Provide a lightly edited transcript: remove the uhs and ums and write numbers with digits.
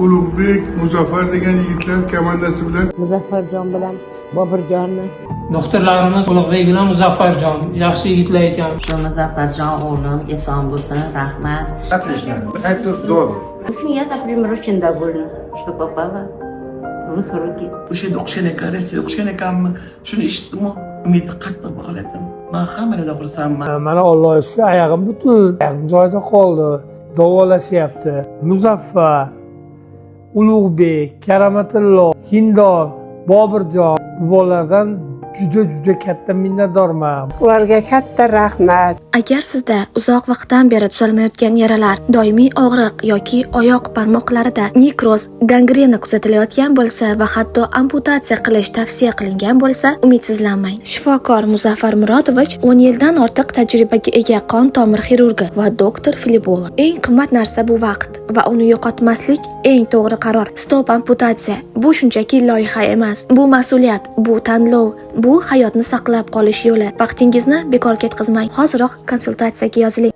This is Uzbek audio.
Ulug'bek, Muzaffar degan yigitlar komandasi bilan. Muzaffarjon bilan Boburjonni. Doktorlarimiz Ulug'bek bilan Muzaffarjon yaxshi yigitlar ekan. Shu Muzaffarjon o'g'lim eson bo'lsin, rahmat. Отлично. Это здорово. В общем, я, например, очень довольна, что попала в их руки. O'sha yerda o'qishgan ekan, Rossiyada o'qishgan ekanmi, shuni eshitdimu, umidni qattiq bog'ladim. Man hammalardan xursandman. Mana, Allohga shukur, oyog'im butun, oyog'im joyida qoldi, davolashyapti. Muzaffar, Ulug'bek, Karomatullo, Hindon, Boburjon, bu bolalardan juda juda katta minnatdorman. Ularga katta rahmat. Agar sizda uzoq vaqtdan beri tuzalmayotgan yaralar, doimiy og'riq yoki oyoq barmoqlarida nekroz, gangrena kuzatilayotgan bo'lsa va hatto amputatsiya qilish tavsiya qilingan bo'lsa, umidsizlanmang. Shifokor Muzaffar Murodovich 10 yildan ortiq tajribaga ega qon tomir xirurgi va doktor flebolog. Eng qimmat narsa bu vaqt va uni yo'qotmaslik eng to'g'ri qaror. Stop amputatsiya. Bu shunchaki loyiha emas. Bu mas'uliyat, bu tanlov, bu hayotni saqlab qolish yo'li. Vaqtingizni bekor ketkazmang. Hoziroq konsultatsiyaga yoziling.